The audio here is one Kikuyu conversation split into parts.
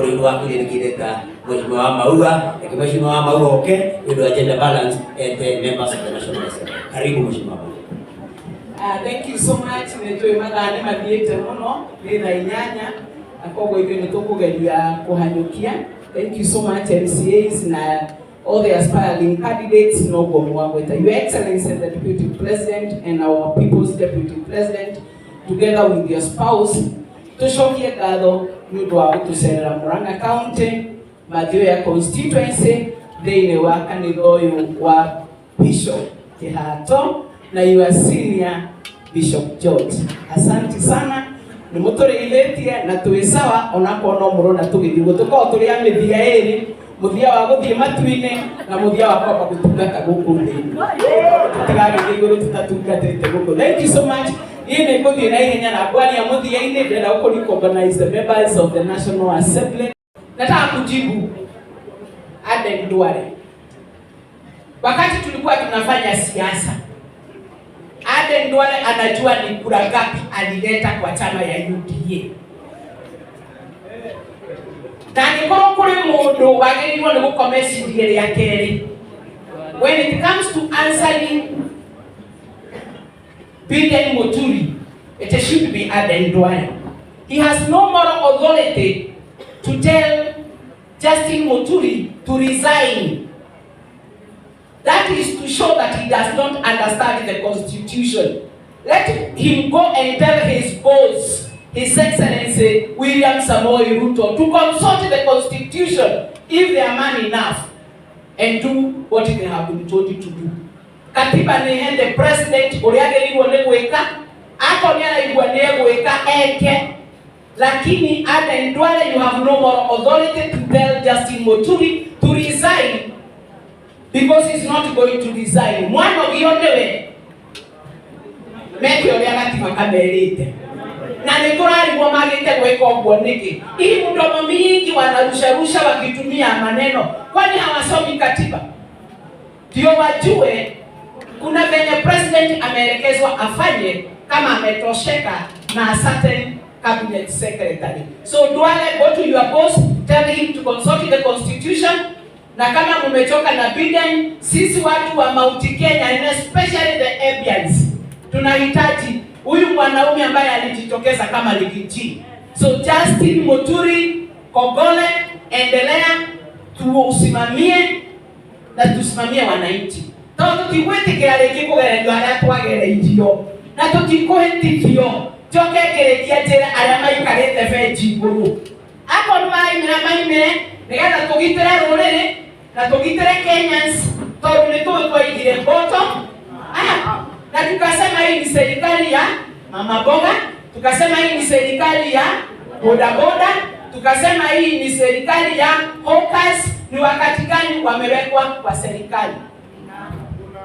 Rĩu wa kũrĩrĩkĩrĩta Mheshimiwa wa Maua, reke Mheshimiwa wa Maua oke nĩ ũndũ wa gender balance ete members of the National Assembly. Karibu Mheshimiwa Maua. Thank you so much. Nĩ tũĩ mathaa nĩ mathiĩte mũno, nĩ thaa 8, na koguo ithuĩ nĩ tũkũgeria kũhanyũkia. Thank you so much, MCAs na all the aspiring candidates noguo mwagweta. Your Excellency the Deputy President and our People's Deputy President, together with your spouse, tũcokie ngatho nĩ ũndũ wa gũtũcerera Murang'a County, Mathioya constituency, thĩinĩ wa kanitha ũyũ wa Bishop Kihato na your senior Bishop George. Asante sana, nĩ mũtũrĩithĩtie na twĩ sawa, onakorwo no mũrona tũgĩthiĩ ũguo, tũkoragwo tũrĩ a mĩthia ĩrĩ, mũthia wa gũthiĩ matu-inĩ na mũthia wa kwamba gũtungata gũkũ thĩ. Tũtigagĩthiĩ igũrũ tũtatungatĩte gũkũ. Thank you so much. Niĩ nĩ ngũthiĩ na ihenya na ngwaria mũthia-inĩ, ndĩrenda gũkũ recognize the members of the National Assembly. Nataka kujibu Aden Duale. Wakati tulikuwa tunafanya siasa, Aden Duale anajua ni kura ngapi alileta kwa chama ya UDA. Na angĩkorwo kũrĩ mũndũ wagĩrĩirwo nĩ gũkoma ecirie rĩa kerĩ when it comes to answering Biden Muturi, it should be Aden Duale. He has no moral authority to tell Justin Muturi to resign. That is to show that he does not understand the constitution. Let him go and tell his boss, His Excellency William Samoei Ruto, to consult the constitution if they are man enough and do what they have been told to do. Katiba nĩ hende president ũrĩa agĩrĩirwo nĩ gwĩka, akorwo nĩ araigua nĩ egwĩka, eke. Lakini Aden Duale, you have no more authority to tell Justin Muturi to resign because he's not going to resign. Mwanogio nĩwe meke ũrĩa gatiba kamerĩte, na nĩ tũrarigwo magĩte gwĩka ũguo nĩkĩ. Hii mdomo mingi wanarusharusha wakitumia maneno, kwani hawasomi katiba? Ndio wajue kuna venye president ameelekezwa afanye kama ametosheka na a certain cabinet secretary. So Duale, go to your boss, tell him to consult the constitution. Na kama mumechoka na Biden, sisi watu wa Mount Kenya and especially the Embuans tunahitaji huyu mwanaume ambaye alijitokeza kama Riggy G. So Justin Muturi Kogole, endelea, tuusimamie na tusimamie wananchi, tondũ tũtigwĩtĩkĩra rĩngĩ kũgererio harĩa twagereirio na tũtikũhĩtithio. Njoke ngĩrĩkia njĩra arĩa maikarĩte benji igũrũ, akorwo nĩ maraimĩra, maimĩre nĩgetha tũgitĩre rũrĩrĩ na tũgitĩre Kenyans, tondũ nĩ tũĩ twaigire bottom up na tukasema hii ni serikali ya mama mboga, tukasema hii ni serikali ya bodaboda, tukasema hii ni serikali ya hawkers. Ni wakati gani wamewekwa kwa serikali?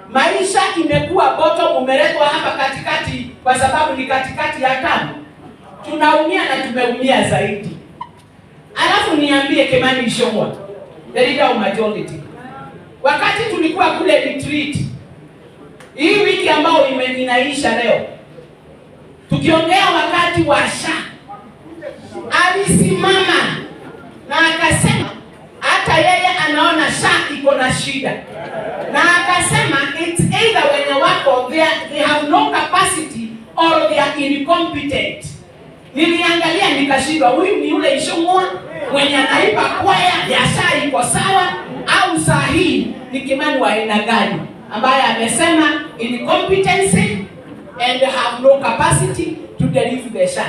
Maisha imekuwa bottom, umeletwa hapa katikati kwa sababu ni katikati ya tamu. Tunaumia na tumeumia zaidi. Alafu niambie Kimani Ichung'wah, the leader of majority, wakati tulikuwa kule retreat hii wiki ambayo inaisha leo, tukiongea wakati wa SHA, alisimama na akasema hata yeye anaona SHA iko na shida, na akasema it's either wenye wako they have no capacity or they are incompetent. Niliangalia nikashindwa, huyu ni yule Ichung'wah mwenye anaimba kwaya ya SHA iko sawa, au saa hii ni Kimani wa aina gani ambaye amesema incompetency and have no capacity to deliver the SHA.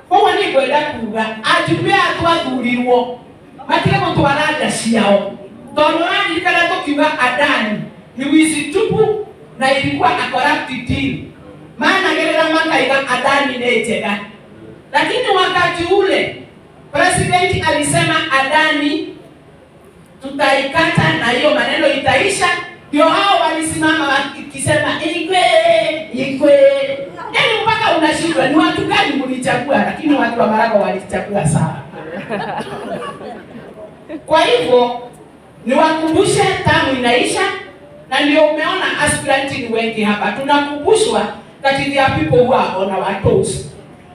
Koguo nĩ ngwenda kuga ajumbe aya twathurirwo matige gũtwara nda ciao, tondũ ũraririkana tũkiuga Adani ni wizi tupu na ilikuwa a corrupt deal, managĩrĩra makaiga Adani nĩ njega, lakini wakati ule president alisema Adani tutaikata na hiyo maneno itaisha. Ndio hao walisimama wakisema Igwe Igwe, yaani mpaka unashindwa ni watu gani mlichagua, lakini watu wa Marago walichagua sawa. Kwa hivyo niwakumbushe, term inaisha, na ndio umeona aspirant ni wengi hapa. Tunakumbushwa that there are people who are on our toes.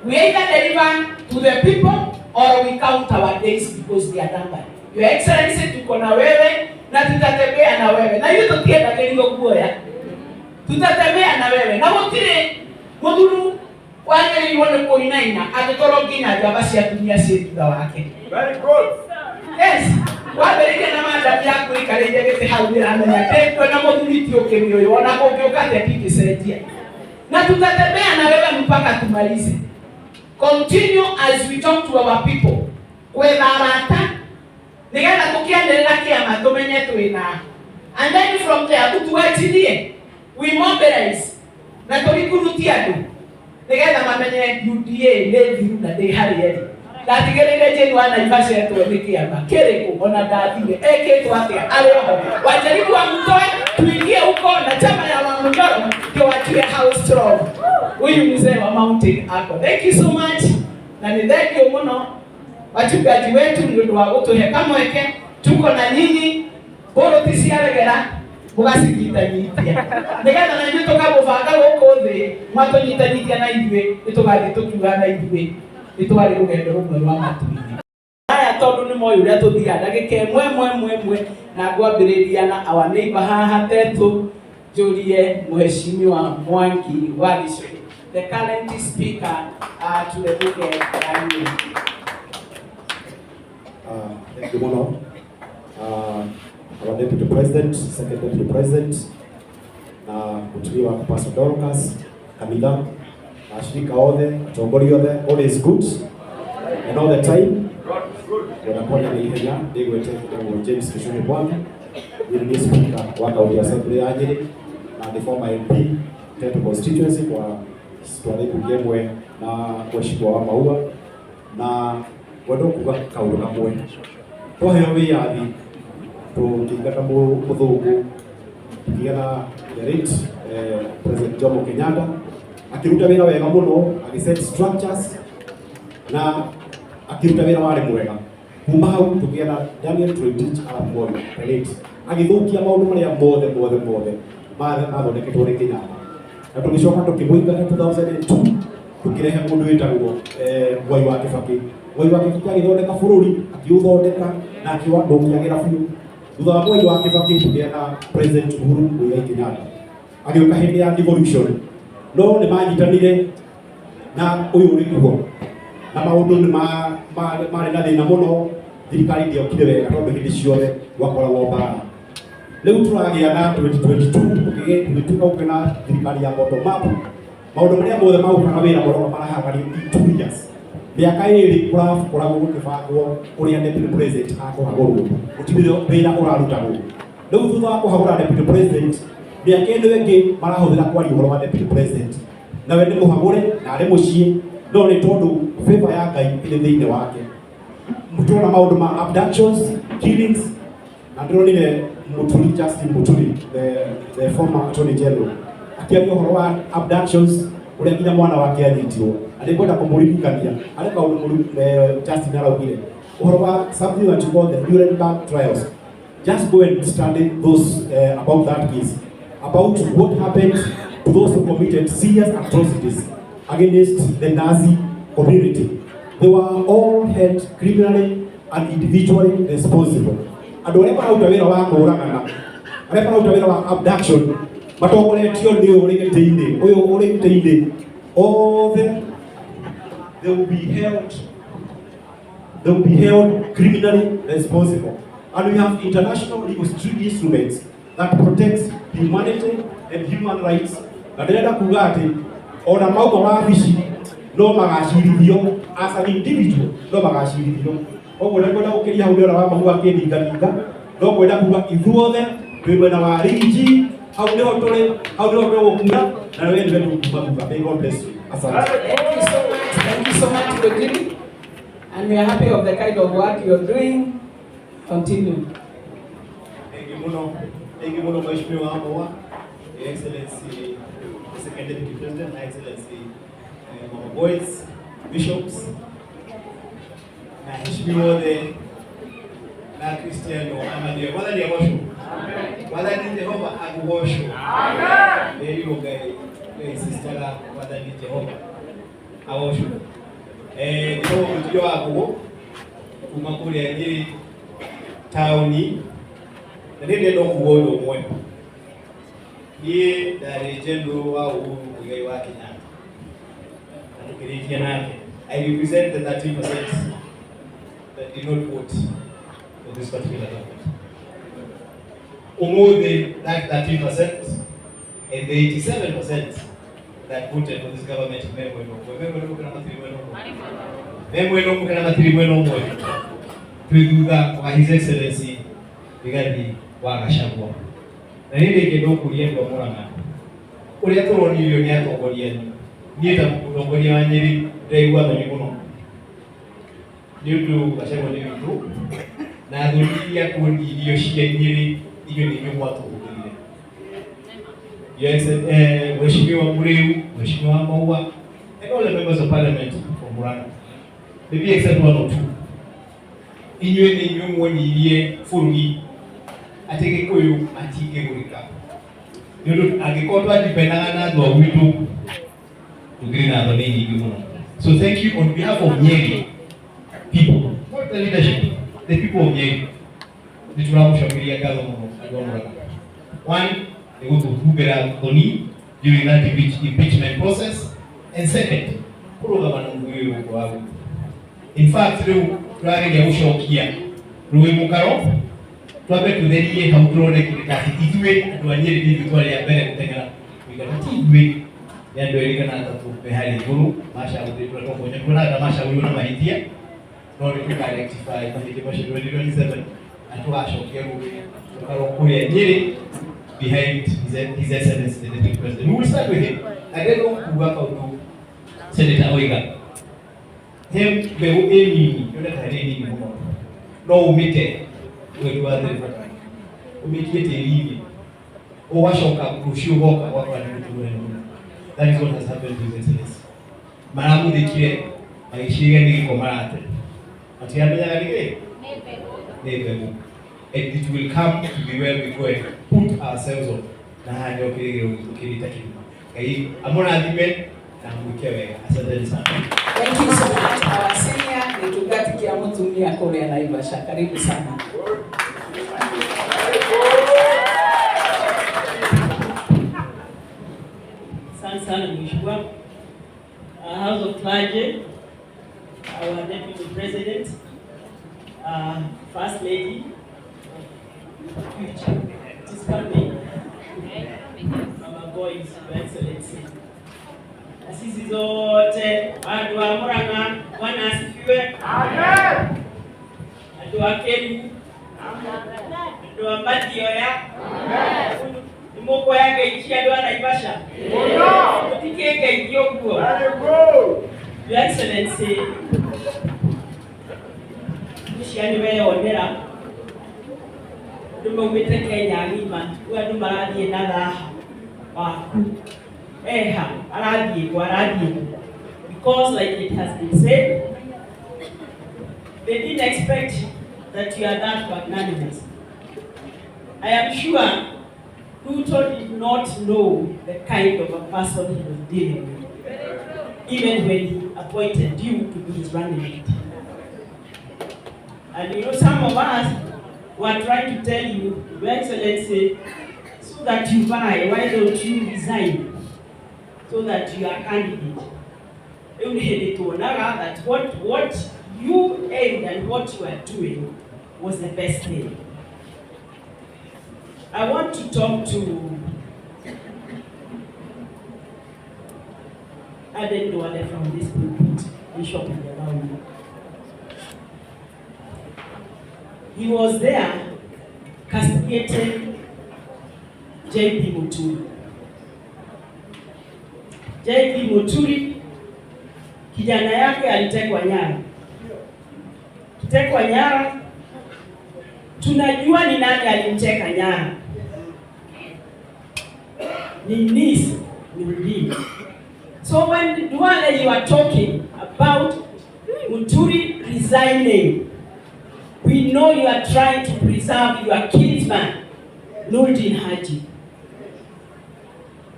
We either deliver to the people or we count our days because they are numbered. Your Excellency, tuko na wewe na tutatembea na wewe na ithuĩ tũtiendagĩrio guoya, tutatembea na wewe na gũtirĩ mũthuru wagĩrĩirwo nĩ kũinaina angĩkorwo nginya njamba cia atumia ciĩ thutha wake. Very good. Yes, wambĩrĩirie na mandathi yaku ikarĩire gĩtĩ hau nĩramenya ndĩkuo na mũthuri ti ũkĩmi ũyũ ona kũngĩũka atĩa ndingĩcenjia, na tutatembea na wewe mpaka tumalize. Continue as we talk to our people, gwetha arata nigetha tũkĩanĩrĩra kĩama tũmenye twĩna, and then from there ũtuachirie, we mobilize na tũrikuruti andũ nigetha mamenye UDA nĩ thiru na ndĩ harĩa ĩrĩ. Ndatigĩrĩire Jane wa Naivasha etwo nĩ kĩama kĩrĩkũ, ona ndathire ekĩtwo atĩa arĩ oho. Wajaribu wamtoe tuingie huko na chama ya Wamunyoro ndio wajue how strong huyu mzee wa mountain ako. Thank you so much na nĩ thank you mũno wachungaji wetu nĩ ũndũ wa gũtũhe kamweke. Tuko na nyinyi bũrũti ciaregera mũgacinyitanyitia nĩgetha na ithuĩ tũkamũbanga gũkũ thĩ, mwatũnyitanyitia na ithuĩ nĩtũgathiĩ tũkiuga na ithuĩ nĩtwarĩ rũgendo rũmwe rwa matu-inĩ aya tondũ nĩ moĩ ũrĩa tũthiaga ndagĩka ĩmwe ĩmwe ĩmwe ĩmwe, na ngwambĩrĩria na our neighbor haha Tetũ, njũrie Mheshimiwa Mwangi wa Gichuki, the current speaker to the bunge ya Nyeri. Thank you mũno. Our Deputy President, Second Deputy President, na mũtumia waku Pastor Dorcas, kanitha, na ashirika othe, atongoria othe, all is good and all the time. Ngwenda kwaria na ihenya ndĩgwete njĩtagwo James Gichuhi Mwangi, niĩ nĩ speaker wa County Assembly ya Nyĩrĩ na ndĩ former MP Tetu constituency kwa twarĩ mbunge ĩmwe na Mheshimiwa wa Maua, na ngwenda kuga kaũndũ kamwe. Twaheo wĩyathi tũkĩingata mũthũngũ, tũkĩgĩa na the late President Jomo Kenyatta, akĩruta wĩra wega mũno, agĩ set structures na akĩruta wĩra warĩ mwega. Kuma hau tũkĩgĩa na Daniel Toroitich arap Moi, the late, agĩthũkia maũndũ marĩa mothe mothe mothe mathondeketwo nĩ Kenyatta, na tũgĩcoka tũkĩmũingata 2002, tũkĩrehe mũndũ wĩtagwo Mwai wa Kibaki. Mwai wa Kibaki agĩthondeka bũrũri, akĩũthondeka na akĩwandũkiagĩra biũ. Thutha wa Mwai wa Kibaki tũkĩgĩa na President Uhuru Muigai Kenyatta, agĩũka hĩndĩ ya devolution, no nĩ manyitanire na ũyũ ũrĩ kuo na maũndũ nĩ marĩ na thĩna mũno. Thirikari ndĩokire wega tondũ hĩndĩ ciothe gwakoragwo mbara. Rĩu tũragĩa na 2022, tũgĩtuĩka gũkĩ na thirikari ya bottom up. Maũndũ marĩa mothe marutaga wĩra maroka marahanganio in 2 years, mĩaka ĩrĩ kũrakoragwo gũkĩbangwo ũrĩa deputy president akũhagũrwo, gũtirĩ wĩra ũrarutagwo. Rĩu thutha wa kũhagũra deputy president, mĩaka ĩno ĩngĩ marahũthĩra kwaria ũhoro wa deputy president, nawe nĩ mũhagũre na arĩ mũciĩ, no nĩ tondũ favor ya Ngai ĩrĩ thĩinĩ wake. Tũrona maũndũ ma abductions, killings, na ndĩronire Muturi, Justin Muturi, the former attorney general, akĩaria ũhoro wa abductions, ũrĩa nginya mwana wake anyitirwo. Na nĩngwenda kũmũririkania harĩ kaũndũ Justin araugire ũhoro wa something that you call the Nuremberg trials. Just go and study those about that case, about what happened to those who committed serious atrocities against the Nazi community. They were all held criminally and individually responsible. Andũ arĩa mararuta wĩra wa kũũragana, arĩa mararuta wĩra wa abduction, matongoretio nĩ ũyũ ũrĩ gĩtĩ-inĩ, ũyũ ũrĩ gĩtĩ-inĩ, othe they will be held criminally responsible. And we have international legal instruments that protect humanity and human rights. Na ndĩrenda kuga atĩ ona mauma wabici no magacirithio as an individual, no magacirithio. Koguo nĩngwenda gũkĩria hau, ndĩrona wa mahu akĩninganinga, no kwenda kuga ithuothe twĩ mwena wa Riggy, hau nĩho tũrĩ, hau nĩho tũgũkura, na we nĩwe tũkuma thutha. May God bless you. Asante. Thank you so much. Thank you so much, Rogiri. And we are happy of the kind of work you are doing. Continue. Thank you muno. Thank you muno, Mheshimiwa Maua, Your Excellency, the Second Deputy President, Her Excellency, Mama Boys, Bishops, na heshimiwa othe na Kristiano amalie. Mwathani agocwo. Mwathani Jehova agugocwo. Amen. Ngai Ngai sister Mwathani Jehova agocwo. Njĩtagwo Mũturia wa Ngũgũ kuma kũrĩa Nyĩrĩ taũni, na niĩ ndĩrenda kuga ũndũ ũmwe. Niĩ ndarĩ general wa Uhuru Muigai wa Kenyatta na tũkĩrĩkia nake. I represent the 13% that did not vote for this particular government. Umuthi, that 13% and the 87% that voted for this government me mwena ũmwe. Me mwena ũmwe kana matirĩ mwena ũmwe? Me mwena ũmwe kana matirĩ mwena ũmwe? Twĩ thutha wa His Excellency Rigathi wa Gachagua. Na niĩ ndĩngĩenda kũria andũ a Murang'a ũrĩa tũronirio nĩ atongoria anyu. Niĩ ta mũtongoria wa Nyĩrĩ ndĩraigua thoni mũno nĩ ũndũ Gachagua nĩ witũ, na thoni iria kuonirio cia Nyĩrĩ inyuĩ nĩ inyuĩ mwatũhũthĩrire. Yes, Mheshimiwa Muriu, Mheshimiwa Maua, and all the members of parliament from Murang'a, maybe except one or two. Inyuĩ nĩ inyuĩ muonirie bũrũri atĩ Gĩkũyũ matingĩgũrĩka. Nĩ ũndũ angĩkorwo twadipendaga na andũ a gwitũ, tũngĩrĩ na thoni nyingĩ mũno. So thank you on behalf of Nyeri people, not the leadership, the people of Nyeri. Nĩ tũramũcokeria ngatho mũno andũ a Murang'a. One, nĩ gũtũhumbĩra thoni during that impeachment process, and second, kũrũgama na mũthuri ũyũ gũkũ wa gwitũ. In fact, rĩu tũrageria gũcokia rũĩ mũkaro, twambe tũtherie hau tũronekire atĩ ithuĩ andũ a Nyĩrĩ nĩ ithuĩ twarĩ a mbere gũteng'era kũigana, ti ithuĩ, nĩ andũ erĩ kana atatũ me harĩa igũrũ macagũrĩtwo atongoria, tuonaga macagũrirwo na mahĩtia, no nĩ tũka rectify mahĩtia macio 2027 na tũgacokia rũĩ mũkaro kũrĩa Nyĩrĩ behind His Excellency the Deputy President. We will start with him. Agendo kuga kaũndũ Senator oiga, he mbegũ ĩ nini yonekaga ĩ nini mũno, no ũmĩte mweri wa thĩrĩ bata ũmĩkie tĩri-inĩ, ũgacoka rũciũ ũgoka ũgakora nĩ mũtĩ mũnene mũno. That is what has happened to His Excellency. Maramũthikire magĩciria nĩ gĩko marate, matiramenyaga nĩ kĩ, nĩ mbegũ. And it will come to be where we go and put ourselves on na haha nĩho kĩrĩgĩrĩro gitũ kĩrĩ ta kĩrima. Ngai amũrathime na mwĩke wega. Asanteni sana. Thank you so much. Our senior gĩtungati kĩa mũtumia kũrĩa Naivasha. Karibu sana. Asante sana Mheshimiwa. House of Clergy, our Deputy President, First Lady of future, it is coming, Mama Boys, Your Excellency. Na sisi zote watu wa Murang'a, Bwana asifiwe. Amen. Andũ a Kĩrũ, andũ a Mathioya, Amen. Nĩ mũkuoya ngeici andũ a Naivasha? Mũtikĩ ngeithi ũguo. Your Excellency, ũcio nĩ weyonera andũ maumĩte Kenya ng'ima, rĩu andũ marathiĩ na thaha waku eha arathiĩ kũ arathiĩ kũ, because like it has been said, they didn't expect that you are that magnanimous. I am sure Ruto did not know the kind of a person he was dealing with, even when he appointed you to be his running mate. And you know, some of us were trying to tell you, Your Excellency, so that you buy, why don't you resign? So that you are candidate. That what you aimed and what you are doing was the best thing. I want to talk to Aden Duale from this pulpit, Bishop Njarauni. He was there castigating J.P. Muturi. J.P. Muturi, kijana yake alitekwa nyara. Kitekwa nyara, tunajua ni nani alimteka nyara. Ni niece Nurdin. So when Duale, you are talking about Muturi resigning, we know you are trying to preserve your kinsman, Nurdin Haji.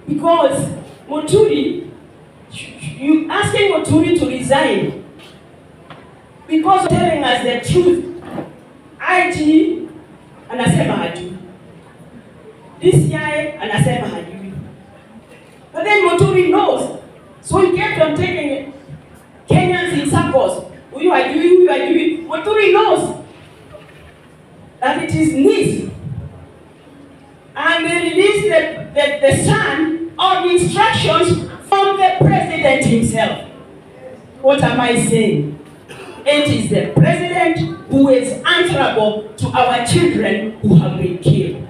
Because Muturi, you asking Muturi to resign Because telling us the truth, IG anasema hajui, DCI anasema hajui, but then Muturi knows, so he kept on taking Kenyans in circles. Huyu hajui, huyu hajui. Muturi knows that it is niece, and they released the son on instructions from the president himself. What am I saying? It is the president who is answerable to our children who have been killed.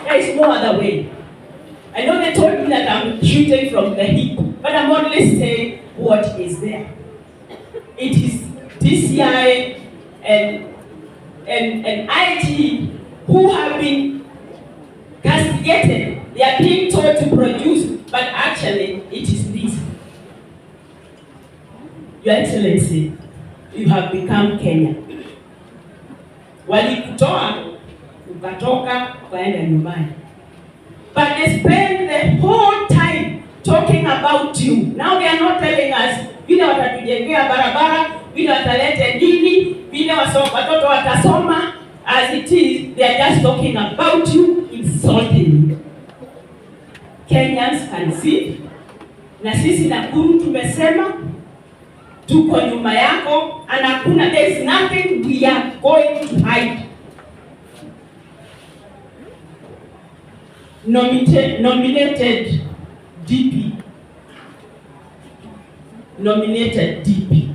There is no other way. I know they told me that I'm shooting from the hip, but I'm only saying what is there. It is DCI and IG who have been castigated. They are being told to produce, but actually it is this. Your Excellency, you have become Kenya. Walikutoa, ukatoka, ukaenda nyumbani. But they spend the whole time talking about you. Now they are not telling us vile watatujengea barabara, vile watalete nini, vile watoto watasoma. As it is, they are just talking about you, insulting you. Kenyans can see. Na sisi Nakuru tumesema tuko nyuma yako, and hakuna, there is nothing we are going to hide. Nominated DP. Nominated DP.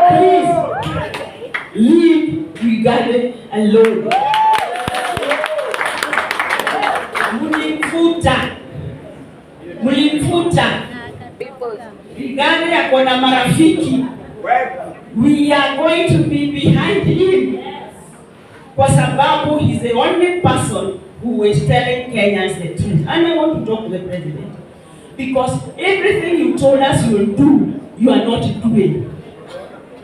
Please leave Rigathi alone. Mulimfuta. Mulimfuta. Rigathi ako na marafiki. We are going to be behind him. Kwa sababu he's the only person who is telling Kenyans the truth. And I want to talk to the president. Because everything you told us you will do, you are not doing.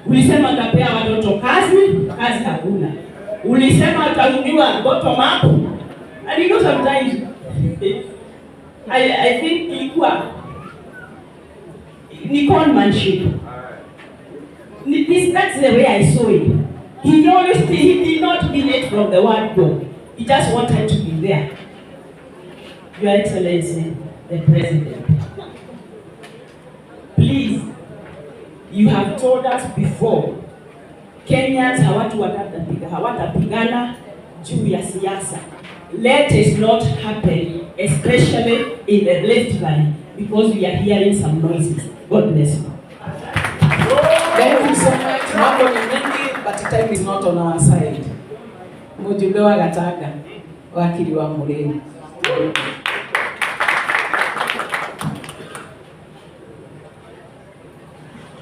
Ulisema utapea watoto kazi, kazi hakuna. Ulisema utarudiwa bottom up. And you know sometimes, I think ilikuwa ni conmanship. That's the way I saw it. He did not mean it from the word go. He just wanted to be there. Your Excellency, the President, please, you have told us before, Kenyans hawatapigana juu ya siasa. Let it not happen, especially in the Rift Valley, because we are hearing some noises. God bless you. Thank you so much. Mambo ni mingi, but time is not on our side. Mjumbe wa Gatanga, wakili wa Muremi.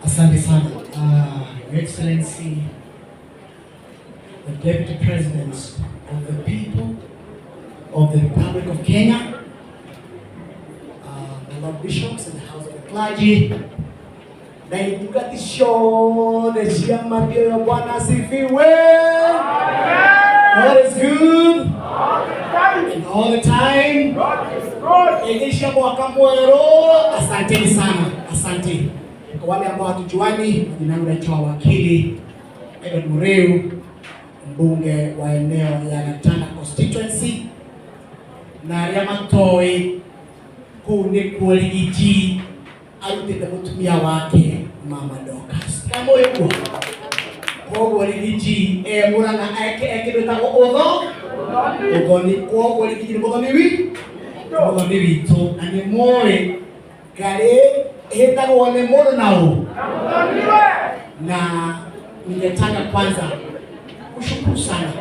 Asante sana. Your Excellency, the Deputy President of the people of the Republic of Kenya, the Lord Bishops and the House of the Clergy, na itugati cia mario Bwana asifiwe. God is good and all the time. God is good. Egesha mwaka mwero. Asanteni sana, asante. Kwa wale ambao hatujuani, jina langu naitwa Wakili Edward Mureu, mbunge wa eneo la Gatanga constituency, na aria matoi kuu nikuo Rigiji arutite mutumia wake Mama Dorcas. Kama uyu koguo Rigiji Murang'a eke wĩtagwo ũtho ũthoni, koguo Rigiji nĩ mũthoni wi mũthoni witũ, na nĩ mũĩ ngarĩ ĩhĩtagwo nĩ mũndũ na ũ. Na ningetaka kwanza kushukuru sana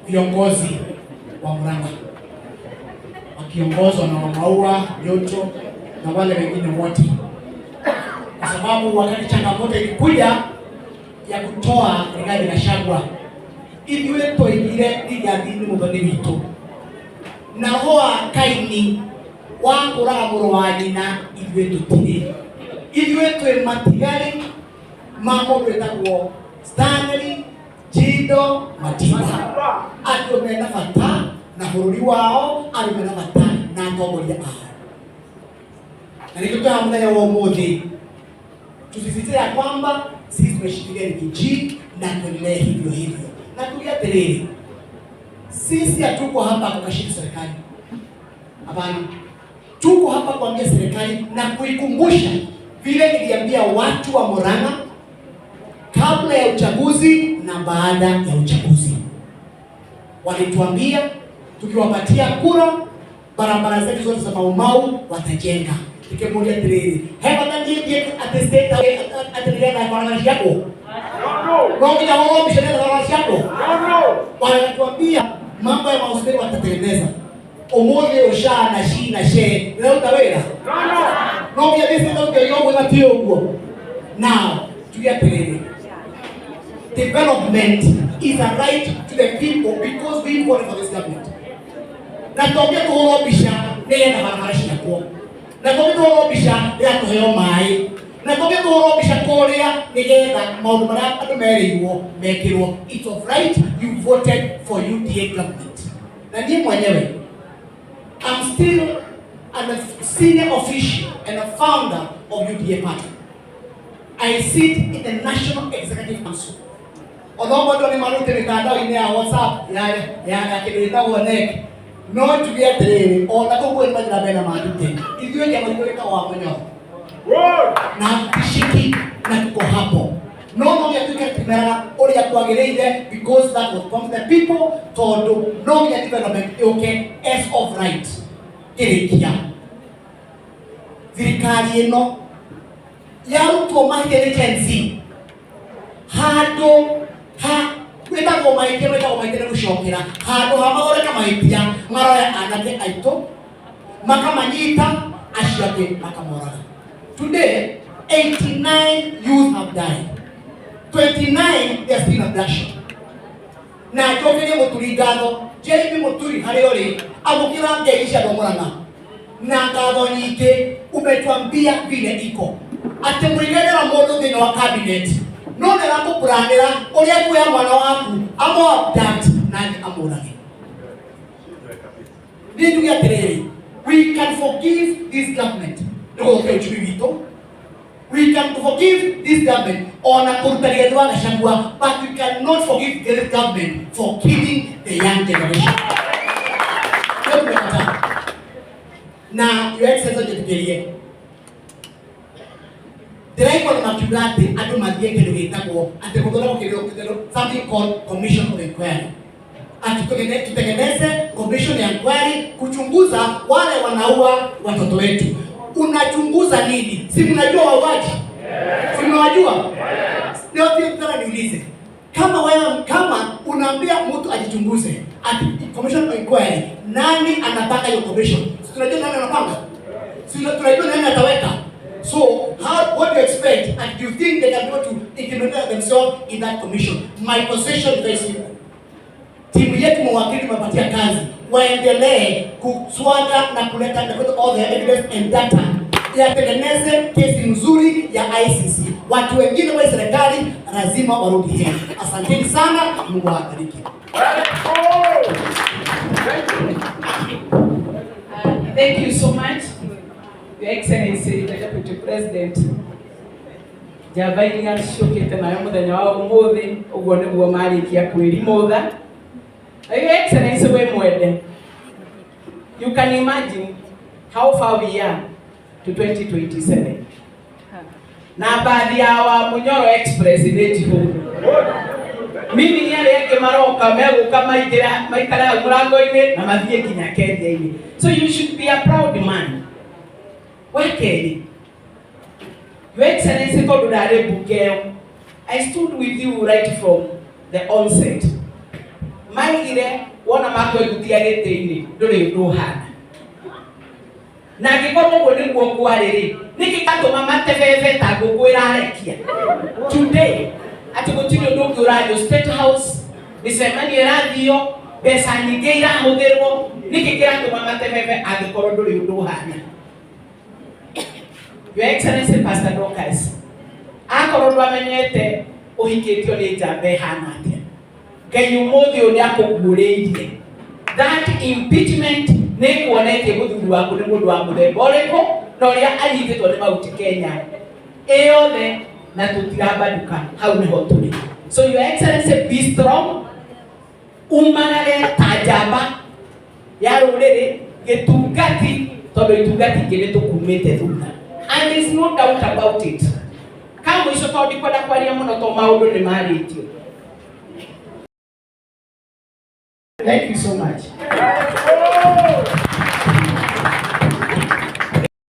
viongozi wa Murang'a wakiongozwa na Maua Nyoto na wale wengine wote, kwa sababu wakati changamoto ilikuja ya kutoa Rigathi Gachagua, ithuĩ twoigire Rigathi nĩ mũthoni witũ, na hoa Kaini wa kũraga mũrũ wa nyina ithuĩ tũtirĩ. Ithuĩ twĩ matigari ma mũndũ wĩtagwo Stanley Jindo Matiba, andũ mena bata na bũrũri wao, andũ mena bata na atongoria ao. Na nĩkĩo twĩ haha mũthenya wa ũmũthĩ tusisitize ya kwamba sisi tumeshikilia Riggy G na tuendelee hivyo hivyo. Na tuge atĩrĩrĩ, sisi hatuko hapa kukashifu serikali, hapana. Tuko hapa kuambia serikali na kuikumbusha vile niliambia watu wa Murang'a kabla ya uchaguzi na baada ya uchaguzi. Walituambia tukiwapatia kura barabara zetu zote za Maumau watajenga. Tukimuulia atiriri, he bata thiĩ atĩ state atĩ nĩgetha barabara ciakwo no nginya hũrwo mbica nĩgetha barabara ciakwo. Wanatuambia mambo ya mahospitali watatengeneza. Umuthi usha na shi na she nĩraruta wĩra no nginya thiĩ state ũngĩoiga ũguo na ti ũguo. Now tuge atĩrĩrĩ, development is a right to the people because we voted for this government. Na tongĩ kũhũrwo mbica nĩgetha barabara ciakwo, na tongĩ kũhũrwo mbica nĩgetha tũheo maĩ, na tongĩ kũhũrwo mbica kũrĩa nĩgetha maũndũ marĩa andũ merĩirwo mekĩrwo. It's of right, you voted for UDA government. Na niĩ mwenyewe I'm still a senior official and a founder of UDA party. I sit in the National Executive Council. Although mũndũ nĩ marute mĩtandao-inĩ ya WhatsApp ya kĩndũ gĩtagwo NEC, no njuge atĩrĩrĩ, ona kũu kwĩ mathĩna mena mandute, ithuĩ kĩama gitũ gĩtagwo wa Mũnyoro na hatutishiki na tuko hapo. No nginya tuike tukĩmeraga ũrĩa kwagĩrĩire because that was from the people, tondũ no nginya development yũke as of right. Ngĩrĩkia, thirikari ĩno yarutwo mahĩtia nĩ Gen Z handũ ha wĩtagwo mahĩtia, wĩtagwo mahĩtia nĩ gũcokera handũ ha mathondeka mahĩtia, maroya anake aitũ makamanyita, acio angĩ makamoraga. Today 89 youth have died, 29 they are still in abduction. Na njokerie Mũturi ngatho, JB Mũturi, harĩa ũrĩ, amũkĩra ngeici cia andũ a Murang'a na ngatho nyingĩ. Umetuambia vile iko atĩ mũiganĩra mũndũ thĩinĩ wa cabinet no nĩ arakũplanĩra ũrĩa kuoya mwana waku amo abduct na amũrage. Niĩ njuge atĩrĩrĩ, we can forgive this government nĩ gũthũkia uchumi witũ. We can forgive this government ona kũruta Rigathi wa Gachagua, but we cannot forgive this government for killing the young generation. Hiyo tumekataa. Na Your Excellency, njĩtĩkĩrie, ndĩraigua nĩ makiuga atĩ andũ mathiĩ kĩndũ gĩtagwo atĩ gũthondekwo kĩndũ, something called commission of inquiry, ati tutengeneze commission ya inquiry kuchunguza wale wanaua watoto wetu. Unachunguza nini? Si mnajua wauaji? Si mnawajua? Leo pia niulize, kama wewe, kama unaambia mtu ajichunguze ati commission of inquiry, nani anapanga hiyo commission? Si tunajua nani anapanga? Si tunajua nani ataweka? So how, what do you expect, and do you think they can go to implement themselves in that commission? My position is very simple. Timu yetu mawakili tumepatia kazi waendelee kuswaga na kuleta na kuleta all the evidence and data, yatengeneze kesi nzuri ya ICC. Watu wengine wa serikali lazima warudi heri. Asanteni sana, Mungu awabariki. Thank you so much, Your Excellency, the Deputy President. Njamba iria ciũkĩte nayo mũthenya wa ũmũthĩ ũguo nĩguo marĩkia kwĩrimũtha. Your Excellency, wĩ mwende. You can imagine how far we are to 2027. Na bathi ya wa Munyoro Express nĩ njihũru. Mimi nĩ arĩa angĩ maroka megũka maingĩra maikare hau mũrango-inĩ na mathiĩ nginya Kenya-inĩ. So you should be a proud man. Wa kerĩ, Your Excellency, tondũ ndarĩ mbunge ĩyo, I stood with you right from the onset. Maigire wona makwengutia gĩtĩ-inĩ ndũrĩ ũndũ ũhana. Na angĩkorwo ũguo nĩguo kwarĩ rĩ, nĩkĩ gatũma matebebe ta ngũkũ ĩrarekia today atĩ gũtirĩ ũndũ ũngĩ ũrario State House, mĩcemanio ĩrathio, mbeca nyingĩ irahũthĩrwo, nĩkĩ kĩratũma matebebe angĩkorwo ndũrĩ ũndũ ũhana? Your Excellency Pastor Dorcas, akorwo ndwamenyete ũhikĩtio nĩ njamba ĩhana atĩa, Ngai ũmũthĩ ũyũ nĩ akũguũrĩirie. That impeachment nĩ kuonetie mũthuri waku nĩ mũndũ wa mũthemba ũrĩkũ. Na ũrĩa anyitĩtwo nĩ Mount Kenya ĩyothe na tũtirabanduka hau nĩho tũrĩ. So, Your Excellency, be strong, umagare ta njamba ya rũrĩrĩ gĩtungati, tondũ itungati ingĩ nĩ tũkumĩte thutha, and there is no doubt about it. Ka mũico, tondũ ndikwenda kwaria mũno, to maũndũ nĩ marĩtio. Thank you so much.